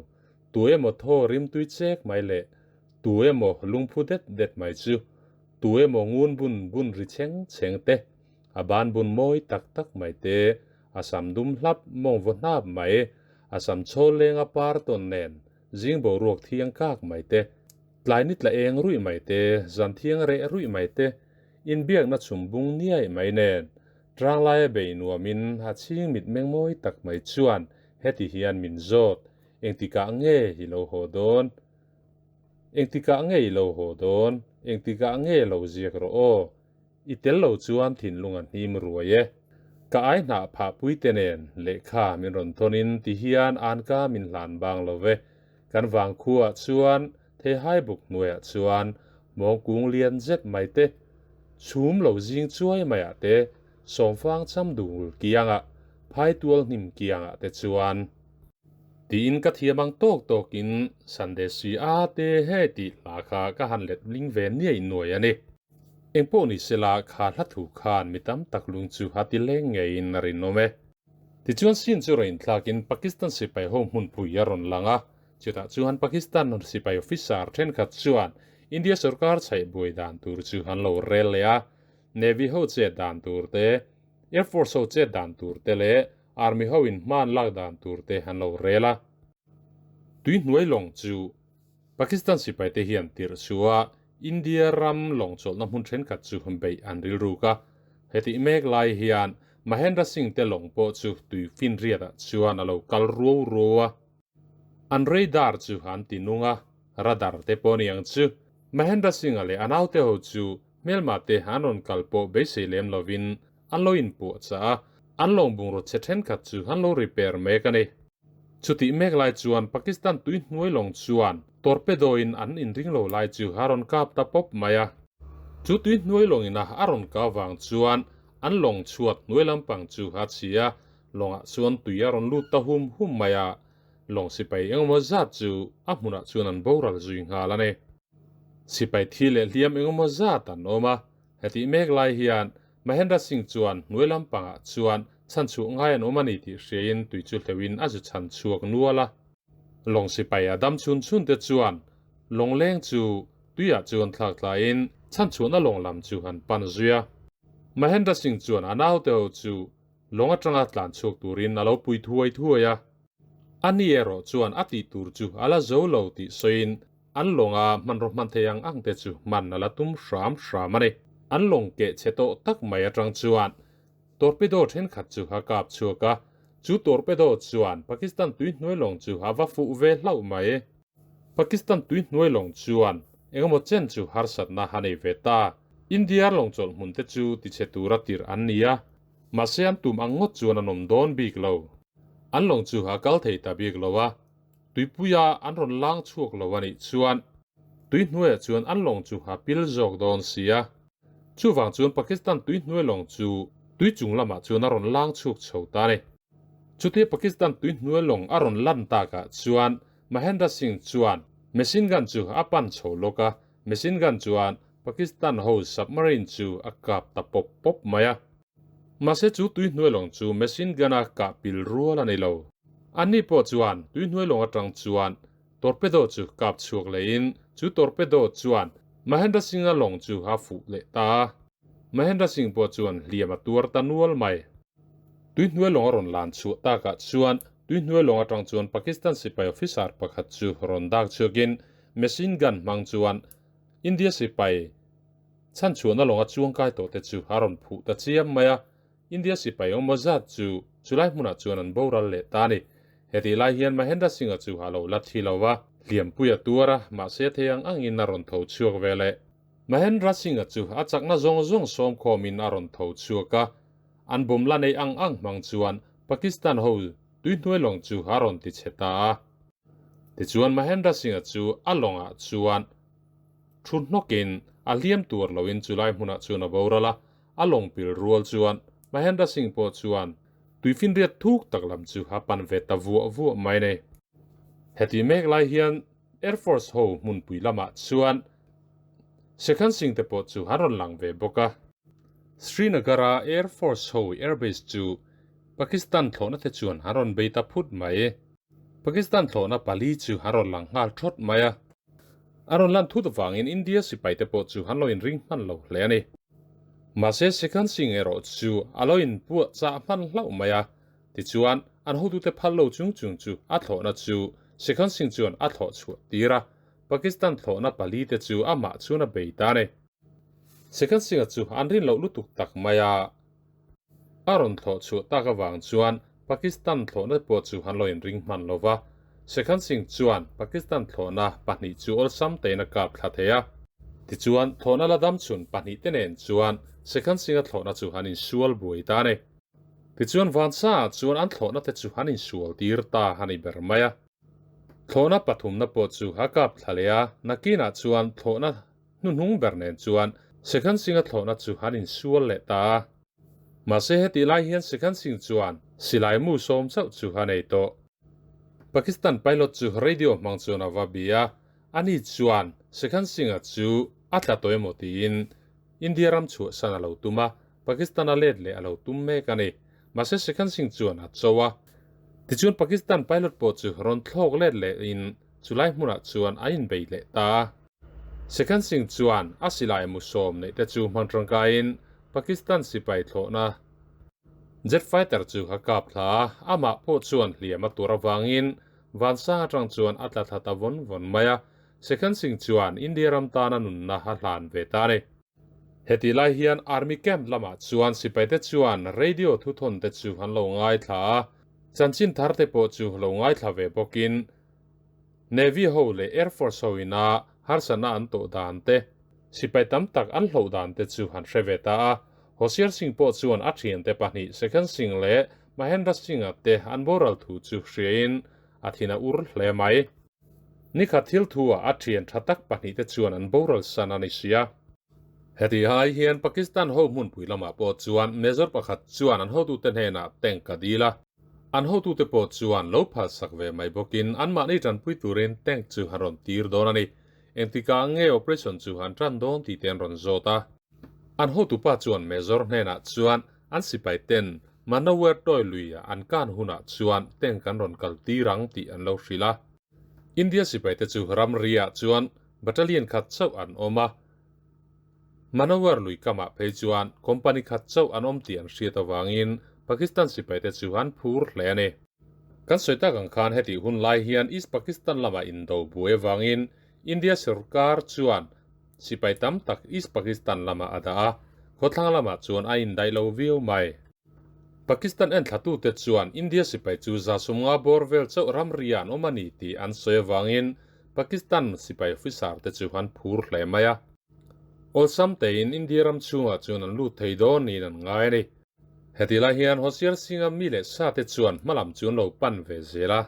Tu emaw thaw rimtui chek mai leh tu emaw lungphu det det mai chu tu emaw ngun bun bun ri chheng chheng te, a ban bun mawi tak tak mai te, a sam dum hlap mawng vaw hnap mai, a sam chhawl lenga par tawn nen zing boruak thiang kak mai te, Tlai ni tla eng ruih mai te, zan thiang reh ruih mai te, inbiakna chhum bung niai mai nen, Tranglai a bei nuamin a chhing mitmeng mawi tak mai chuan heti hian min zawt, Engtikah nge i lo haw dawn? Engtikah nge i lo haw dawn? Engtikah nge lo ziak rawh aw? I tel lo chuan thinlung a hnim ruai e. Ka ai hnah phah puite nen lehkha min rawn thawn in ti hian anka min hlan bang lo ve. Kan vangkhuaah chuan theihai buk hnuaiah chuan mawngkung lian zet mai te, chhum lo zing chuai maiah te, sawmfang cham dul kiangah, phaitual hnim kiangah te chuan. Tiin ka thiam ang tawk tawkin Sandesi a te he tih hla kha ka han let ling ve niai nuai a ni. Engpawh ni sela kha hla thu khan mi tam tak lung chu a ti leng ngeiin a rinawm e. Tichuan sin chu rawn inthlakin Pakistan sipai ho hmunpui a rawn lang a, chutah chuan Pakistan sipai officer thenkhat chuan India sorkar chhaih buai dan tur chu an lo rel leh a, Navy ho chet dan tur te, Air Force ho chet dan tur te leh Army ho in hman lak dan tur te an lo rel a. Tui hnuai lawng chu Pakistan sipai te hian tirh chhuah India ram lawng chawlhna hmun thenkhat chu beih an rilruk a. Hetih mek lai hian Mahendra Singh te lawng pawh chu tui finriat ah chuan a lo kal ruau ruau a. An radar chu an ti nung a, radar te pawh ni ang chu. Mahendra Singh-a leh a naute ho chu hmelma te an rawn kal pawh beisei lem lovin an lo inpuahchah a, an lawng bungraw chhe thenkhat chu an lo repair mek a ni. Chutih mek lai chuan Pakistan tui hnuai lawng chuan torpedo in an inring lo lai chu a rawn kap ta pawp mai a. Chu tui hnuai lawng ina a rawn kap vang chuan an lawng chhuat hnuai lampang chu a chhi a, lawngah chuan tui a rawn lut ta hum hum mai a, lawng sipai engemaw zat chu a hmunah chuan an boral zui nghal a ni. Sipai thi leh hliam engemaw zat an awm a, Hetih mek lai hian Mahendra Singh chuan hnuai lampangah chuan chhanchhuah ngai an awm a ni tih hriain tui chu hleuhin a zu chhan chhuak nual a. Lawng sipai a dam chhun chhun te chuan lawngleng chu tuiah chuan thlak tlaiin chhanchhuahna lawng lam chu an pan zui a. Mahendra Singh chuan a naute ho chu lawng atanga tlan chhuak turin a lo pui thuai thuai a. Ani erawh chuan a tih tur chu a la zo lo tih sawiin An lawnga hmanraw hman thei ang ang te chu hman a la tum hram hram a ni. An lawng keh chhe tawh tak mai atang chuan torpedo thenkhat chu a kap chhuak a, chu torpedo chuan Pakistan tui hnuai lawng chu a va fuh ve hlauh mai. Pakistan tui hnuai lawng chuan engemaw chen chu harsatna a nei ve ta. India lawng chawlh hmun te chu tichhe tura tirh an ni a, mahse an tum ang ngawt chuan an awm dawn bik lo. An lawng chu a kal thei ta bik lo a, Tuipuia an rawn lang chhuak lo a nih chuan tui hnuaiah chuan an lawng chu a pil zawk dawn si a. Chuvang chuan Pakistan tui hnuai lawng chu tui chung lamah chuan a rawn lang chhuak chho ta a ni. Chutia Pakistan tui hnuai lawng a rawn lan takah chuan Mahendra Singh chuan machine gun chu a pan chho lawk a, machine gun chuan Pakistan ho submarine chu a kap ta pawp pawp mai a. Mahse chu tui hnuai lawng chu machine gun-a kah pil rual a ni lo. Anni pawh chuan tui hnuai lawng atang chuan torpedo chu kap chhuak lehin chu torpedo chuan Mahendra Singh-a lawng chu a fuh leh ta a. Mahendra Singh pawh chuan hliam a tuar ta nual mai. Tui hnuai lawng a rawn lan chhuah takah chuan tui hnuai lawng atang chuan Pakistan sipai officer pakhat chu rawn dak chhuakin machine gun hmang chuan India sipai Chhanchhuahna lawnga chuangkai tawh te chu a rawn phuh ta chiam mai a, India sipai awm zat chu chulai hmunah chuan an boral leh ta a ni. Hetih lai hian Mahendra Singh-a chu a lo la thi lo va, hliampui a tuar a, mahse thei ang angin a rawn tho chhuak ve leh. Mahendra Singh-a chu a chakna zawng zawng sawmkhawmin a rawn tho chhuak a, an bawm la nei ang ang hmang chuan Pakistan ho tuihnuai lawng chu a rawn ti chhe ta a. Tichuan Mahendra Singh-a chu a lawngah chuan Thu hnawkin a hliam tur loin chulai hmunah chuan a boral a, a lawng pil rual chuan Mahendra Singh pawh chuan tuifinriat thuk tak lam chu a pan ve ta vuah vuah mai nei. Heti mek lai hian Air Force ho hmunpui lamah chuan Shekhan Singh te pawh chu an rawn lang ve bawk a. Srinagar-a Air Force ho airbase chu Pakistan thlawhna te chuan an rawn bei ta phut mai. Pakistan thlawhna pali chu an rawn lang nghal thawt mai a. A rawn lan thut vangin India sipaite pawh chu an lo inring hman lo hle a ni. Mahse Sikhan Singh erawh chu a lo inpuah chah hman hlauh mai a, tichuan an hotute phal lo chung chung chu a thlawhna chu Sikhan Singh chuan a thlawh chhuah tir a, Pakistan thlawhna pali te chu amah chuan a bei ta a ni. Sikhan Singh-a chu an rin loh lutuk tak mai a. A rawn thlawh chhuah tak avang chuan Pakistan thlawhna pawh chu han lo inring hman lo va, Sekhan Singh chuan Pakistan thlawhna pahnih chu awlsam tein a kap thla thei a. Tichuan, thlawhna la dam chhun pahnih te nen chuan Sekhan Singh-a thlawhna chu han insual buai ta a ni. Tichuan, Vansa-ah chuan an thlawhna te chu han insual tir ta a ni ber mai a. Thlawhna pathumna pawh chu a kap thla leh a, nakinah chuan thlawhna hnuhnung ber nen chuan Sekhan Singh-a thlawhna chu han insual leh ta a. Mahse hetih lai hian Sekhan Singh chuan silai mu sawm chauh chu a nei tawh. Pakistan pilot chu radio hmang chuan a va bia a, ani chuan Sekhan Singh-a chu a tla tawh emaw tiin India ram chhuahsan a lo tum a, Pakistan a let leh a lo tum mek a ni. Mahse Sekhan Singh chuan a cho a. Tichuan Pakistan pilot pawh chu rawn thlawk let lehin chulai hmunah chuan a inbei leh ta a. Sekhan Singh chuan a silai mu sawm neih te chu hman tangkaiin Pakistan sipai thlawhna jet fighter chu a kap thla a, amah pawh chuan hliam a tur avangin vansang atang chuan a tla thla ta vawn vawn mai a. Sekhan Singh chuan India ram tana nunna a hlan ve ta a ni. Hetih lai hian Army camp lamah chuan sipaite chuan radio thuthawn te chu an lo ngaithla a, chanchin thar te pawh chu lo ngaithla ve bawkin Navy ho leh Air Force ho ina harsatna an tawh dan te, sipai tam tak an hloh dan te chu han hre ve ta a. Hosiar Singh pawh chuan a thiante pahnih Sekhan Singh leh Mahendra Singh-a te an boral thu chu hriain a thin a ur hle mai. Nikhat thil thu-ah a thian tha tak pahnihte chuan an boral san a ni sia. Heti ai hian Pakistan ho hmunpui lamah pawh chuan Major pakhat chuan an hotute hnenah tank a dil a. An hotute pawh chuan lo phalsak ve mai bawkin anmahni tanpui turin tank chu han rawn tir dawn a ni. Engtikah nge operation chu han tan dawn tih te an rawn zawt a. An hotupa chuan Major hnenah chuan an sipai ten Manower tawi luia an kan hunah chuan tank an rawn kal tir ang tih an lo hrilh a. India sipaite chu ramriah chuan battalion khat chauh an awm a, Manower lui kamah phei chuan company khat chauh an awm tih an hriat avangin Pakistan sipaite chu an phur hle a ni. Kan sawi tak ang khan hetih hun lai hian East Pakistan lamah indo buai avangin India sorkar chuan sipai tam tak East Pakistan lamah a dah a, khawthlang lamah chuan a indaih lo viau mai. Pakistan enthlatute chuan India sipai chu zasumnga bawr vel chauh ramri ah an awm a ni tih an sawi avangin Pakistan sipai officer te chu an phur hle mai a. Awlsam tein India ram chhungah chuan an lut thei dawn niin an ngai a ni. Hetih lai hian Hosiar Singh-a mi leh sa te chuan hmalam chu an lo pan ve zel a.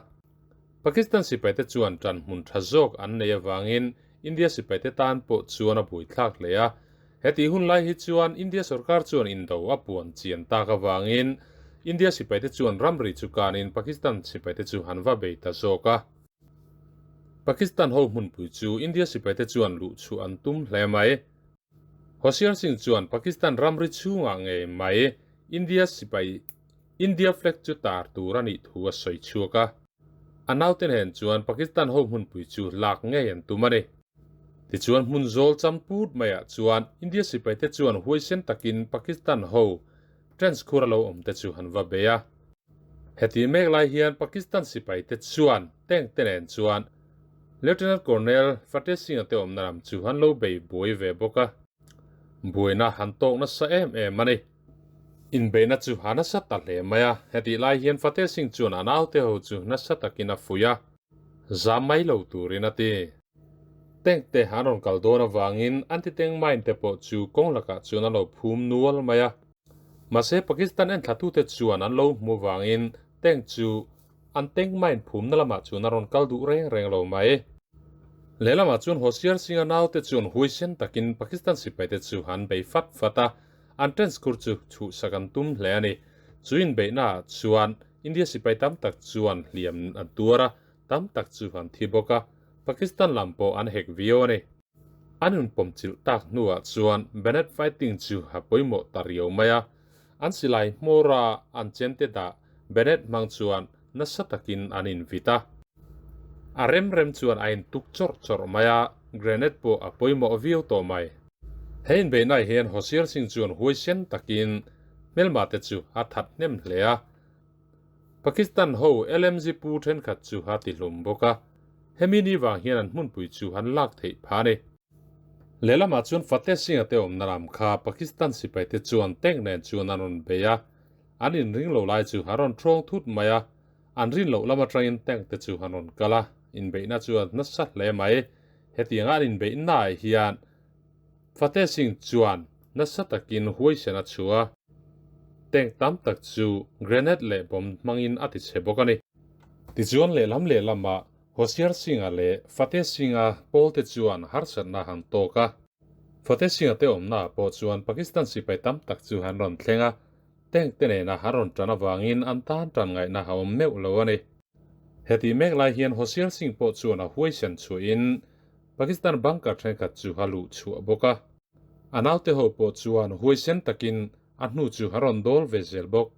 Pakistan sipai te chuan tan hmun tha zawk an nei avangin India sipai te tan pawh chuan a buaithlak hle a. Hetih hun lai hi chuan India sorkar chuan indo a puan chian tak avangin India sipaite chuan ramri chu kanin Pakistan sipaite chu han va bei ta zawk a. Pakistan ho hmunpui chu India sipaite chuan luh chhuah an tum hle mai. Hosiar Singh chuan Pakistan ramri chhungah ngei mai India sipai India flag chu tar tur a nih thu a sawi chhuak a. A naute nen chuan Pakistan ho hmunpui chu lak ngei an tum a ni. Tichuan hmun zawl cham put maiah chuan India sipaite chuan huaisen takin Pakistan ho trench khur a lo awm te chu han va bei a. Heti mek lai hian Pakistan sipaite chuan tank te nen chuan Lieutenant Colonel Fateh Singh-a te awmna lam chu an lo bei buai ve bawk a. Buaina han tawk nasa em em a ni. Inbeihna chu a nasa ta hle mai a, hetih lai hian Fateh Singh chuan a naute ho chu nasa takin a fuih a, zam mai lo turin a ti. Tank te an rawn kal dawn avangin anti-tank mine te pawh chu kawng lakah chuan an lo phum nual mai a. Mahse Pakistan enthlatute chuan an lo hmu avangin tank chu an tank mine phumna lamah chuan a rawn kal duh reng reng lo mai. Lehlamah chuan Hosiar Singh-a naute chuan huaisen takin Pakistan sipaite chu an bei fat fat a, An trench khur chu chhuhsak an tum hle a ni. Chu inbeihnaah chuan India sipai tam tak chuan hliam an tuar a, tam tak chu an thi bawk a, Pakistan lam pawh an hek viau a ni. An inpawmchilh tak hnuah chuan Bennett fighting chu a pawimawh ta riau mai a, an silai hmawra an chente dah Bennett hmang chuan nasa takin an invit a. A rem rem chuan a intuk chawrh chawrh mai a, grenade pawh a pawimawh viau tawh mai. He inbeihnaah hian Hosiar Singh chuan huaisen takin hmelma te chu a that hnem hle a. Pakistan ho LMG pu thenkhat chu a tihlum bawk a, hemi ni vang hian an hmunpui chu an lak theih phah a ni. Lehlamah chuan Fateh Singh-a te awmna lam kha Pakistan sipaite chuan tank nen chuan an rawn bei a. An inring lo lai chu a rawn ṭhawng thut mai a, an rin loh lam aṭangin tank te chu an rawn kal a, inbeihna chu a nasa hle mai. Hetianga an inbeihnaah hian Fateh Singh chuan nasa takin huaisen a chhuah a, tank tam tak chu grenade leh bomb hmangin a tichhe bawk a ni. Tichuan lehlam lehlamah Hosiar Singh-a leh Fateh Singh-a pawlte chuan harsatna han tawk a. Fateh Singh-a te awmnaah pawh chuan Pakistan sipai tam tak chu an rawn thleng a, tank te nena an rawn tan avangin an tan tan ngaihna a awm meuh lo a ni. Hetih mek lai hian Hosiar Singh pawh chuan a huaisen chhuahin Pakistan bunker thenkhat chu a luh chhuah bawk a. A naute ho pawh chuan huaisen takin a hnu chu a rawn dawl ve zel bawk.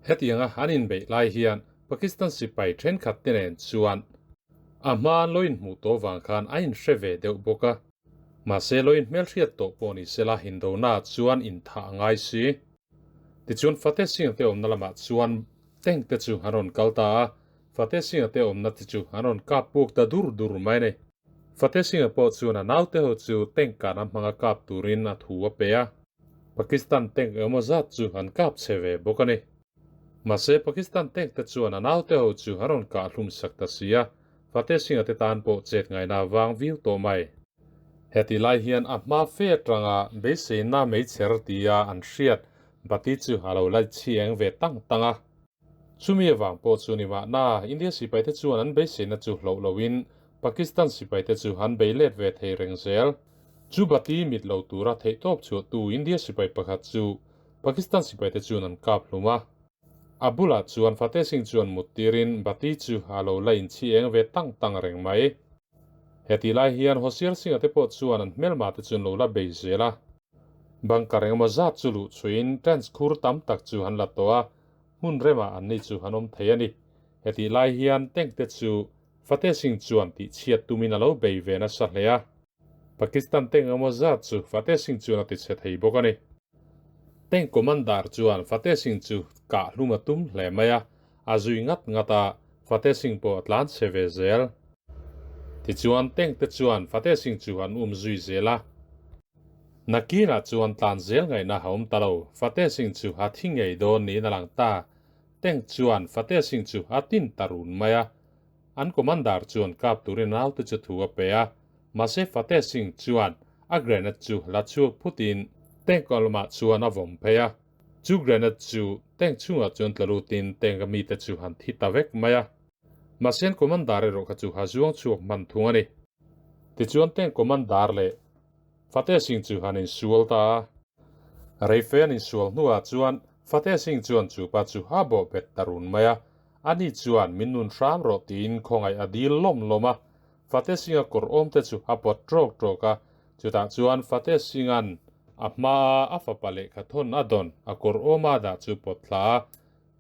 Hetianga an inbeih lai hian Pakistan sipai thenkhat te nen chuan a hma an lo inhmuh tawh vang khan a inhre ve deuh bawk a. Mahse lo inhmelhriat tawh pawh ni sela Hindona chuan inthah a ngai si. Tichuan Fateh Singh te awmna lamah chuan tank te chu an rawn kal ta a, Fateh Singh-a te awmna te chu an rawn kap puk ta dur dur mai a ni. Fateh Singh-a pawh chuan a naute ho chu tank kahna hmanga kap turin a thu a pe a. Pakistan tank emaw zat chu an kap chhe ve bawk a ni. Mahse Pakistan tank te chuan a naute ho chu an rawn kah hlum sak ta si a, Fateh Singh-a te tan pawh chet ngaihna vang viau tawh mai. Heti lai hian a hma fe atanga beiseina meichher tia an hriat Bati chu a lo la chhieng ve tang tang a. Chumi avang pawh chu ni mahna India sipaite chuan an beiseina chu hloh loin Pakistan sipaite chu an bei let ve thei reng zel. Chu Bati mit lo tura theihtawp chhuahtu India sipai pakhat chu Pakistan sipaite chuan an kap hlum a. A bulah chuan Fateh Singh chuan mut tirin Bati chu a lo la inchhi eng ve tang tang reng mai. Hetih lai hian Hosiar Singh-a te pawh chuan an hmelma te chu an lo la bei zel a. Bunker engemaw zat chu luh chhuiin trench khur tam tak chu an la tawh a, hmun remah an ni chu an awm thei a ni. Hetih lai hian tank te chu Fateh Singh chuan tihchhiat tumin a lo bei ve nasa hle a. Pakistan tank engemaw zat chu Fateh Singh chuan a tichhe thei bawk a ni. Tank commander chuan Fateh Singh chu kah hlum a tum hle mai a, a zui ngat ngat a, Fateh Singh pawh a tlan chhe ve zel. Tichuan tank te chuan Fateh Singh chu an um zui zel a. Nakinah chuan tlan zel ngaihna a awm ta lo, Fateh Singh chu a thi ngei dawn niin a lang ta. Tank chuan Fateh Singh chu a tin ta run mai a. An commander chuan kap turin naute chu thu a pe a, mahse Fateh Singh chuan a grenade chu la chhuak phutin tank lamah chuan a vawm phei a. Chu grenade chu tank chhungah chuan tla lutin tank a mite chu han thi ta vek mai a. Mahse an commander erawh kha chu a zuang chhuak hman thung a ni. Tichuan tank commander leh Fateh Singh chu han insual ta a. Reife an insual hnuah chuan Fateh Singh chuan chu pa chu a bawh bet ta run mai a. Ani chuan min nun hram rawh tiin khawngaih a dil lawm lawm a. Fateh Singh-a kawr awmte chu a pawt ṭawk ṭawk a. Chutah chuan Fateh Singh-a'n a hmaa a fapa lehkhathawn a dawn a kawr awma dah chu pawt thla a.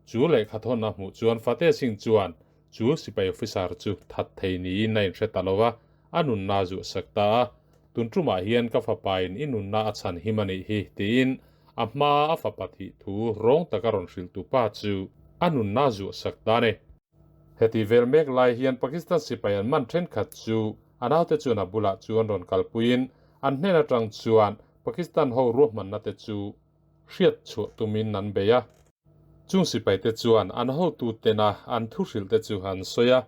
Chu lehkhathawn a hmuh chuan Fateh Singh chuan chu sipai officer chu that thei niin a inhre ta lo va, a nunna a zuahsak ta a. Tun ṭumah hian ka fapain i nunna a chhan him a nih hi, tiin a hmaa a fapa thih thu rawng taka rawn hrilhtu pa chu a nunna a zuahsak ta a ni. Heti vel mek lai hian Pakistan sipai an man ṭhenkhat chu a naute chuan a bulah chuan rawn kalpuiin an hnen aṭang chuan Pakistan ho ruahmanna te chu hriat chhuah tumin an bei a. Chung sipaite chuan an hotutena an thuhrilhte chu an sawi a,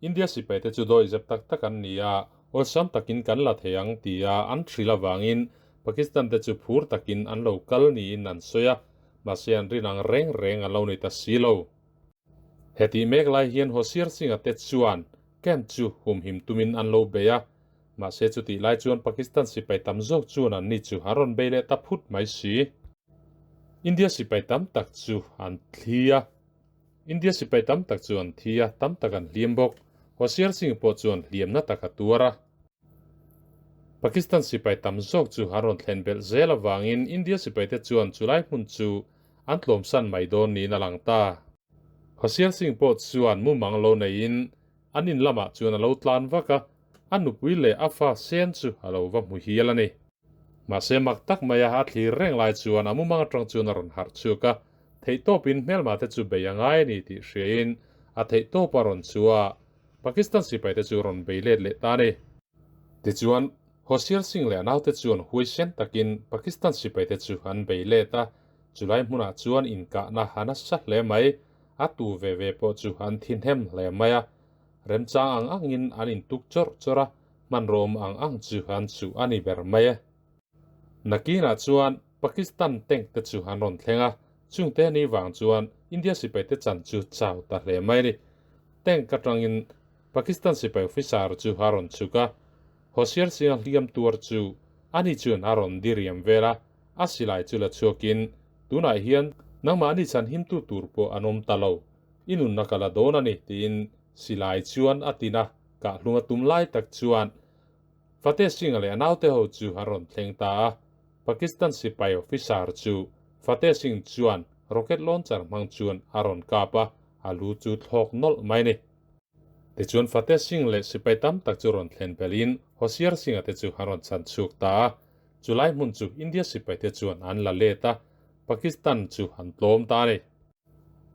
India sipaite chu dawi zep tak tak an ni a, awlsam takin kan la thei ang tia an hrilh avangin Pakistan te chu phur takin an lo kal niin an sawi a, mahse an rin ang reng reng a lo ni ta si lo. Hetih mek lai hian Hosiar Singh-a te chuan camp chu humhim tumin an lo bei a, Mahse chutih lai chuan Pakistan sipai tam zawk chuan an ni chu an rawn bei leh ta phut mai si. India sipai tam tak chu an thli a. India sipai tam tak chu an thi a, tam tak an hliam bawk. Hosiar Singh pawh chuan hliamna tak a tuar a. Pakistan sipai tam zawk chu an rawn thlen belh zel avangin India sipaite chuan chulai hmun chu an tlawmsan mai dawn niin a lang ta. Hosiar Singh pawh chuan mumang lo neiin An in lamah chuan a lo tlan vak a, a nupui leh a fa sen chu a lo va hmu hial a ni. Mahse mak tak maia a thlir reng lai chuan a mumang atang chuan a rawn harh chhuak a, theihtawpin hmelmate chu bei a ngai a ni tih hriain a theihtawp a rawn chu a, Pakistan sipaite chu rawn bei let leh ta a ni. Tichuan, Hosiar Singh leh a naute chuan huaisen takin Pakistan sipaite chu an bei let a. Chulai hmunah chuan inkahna a nasa hle mai. A tu ve ve pawh chu an thi hnem hle mai a. Remchang ang angin an intuk chawrh chawrh a, hmanrawm ang ang chu an chuh a ni ber mai e. Nakinah chuan Pakistan tank te chu an rawn thleng a, chungte ni vang chuan India sipai te chan chu chau ta hle mai a ni. Tank atangin Pakistan sipai officer chu a rawn chhuk a, Hosiar Singh-a hliam tuar chu ani chuan a rawn diriam vel a, a silai chu la chhuakin, Tunah hian nangmahni chhan himtu tur pawh an awm ta lo, i nunna ka la dawn a ni, tiin silai chuan a tin a, kahhlung a tum lai tak chuan Fateh Singh-a leh a naute ho chu an rawn thleng ta a, Pakistan sipai officer chu Fateh Singh chuan rocket launcher hmang chuan a rawn kap a, a lu chu thlawk nawlh mai a ni. Tichuan Fateh Singh leh sipai tam tak chu rawn thlen belhin Hosiar Singh-a te chu an rawn chhan chhuak ta a, chulai hmun chu India sipai te chuan an la let a, Pakistan chu an tlawm ta a ni.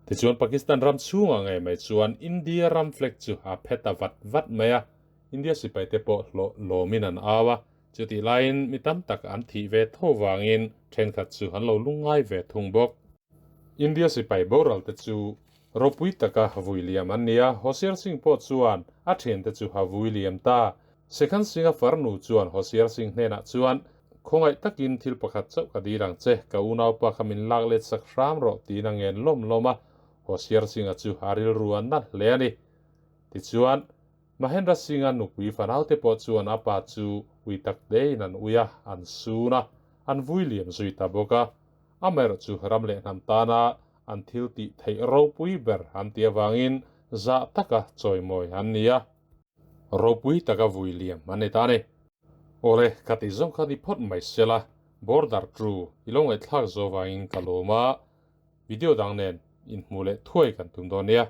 Tichuan Pakistan ram chhungah ngei mai chuan India ram flag chu a phe ta vat vat mai a, India sipai te pawh hlawh lawmin an au a, chutih laiin mi tam tak an thih ve tho vangin thenkhat chu an lo lungngai ve thung bawk. India sipai boral te chu ropui taka vui liam an ni a, Hosiar Singh pawh chuan a thiante chu a vui liam ta. Sekhan Singh-a farnu chuan Hosiar Singh hnenah chuan, Khawngaih takin thil pakhat chauh ka dil ang che, ka unaupa kha min lak let sak hram rawh tiin a ngen lawm lawm a, Hosiar Singh-a chu a rilru a na hle a ni. Tichuan, Mahendra Singh-a nupui fanaute pawh chuan a pa chu ui tak tein an ui a, an sun a, an vui liam zui ta bawk a. Amaherawhchu ram leh hnam tana an thil tih theih ropui ber an tih avangin zah taka chawimawi an ni a, ropui taka vui liam an ni ta a ni. Awle, ka ti zawng kha ni phawt mai sela, border tru i lo ngaihthlak zo vangin ka lawm a, video dang nen inhmuh leh thuai kan tum dawn nia.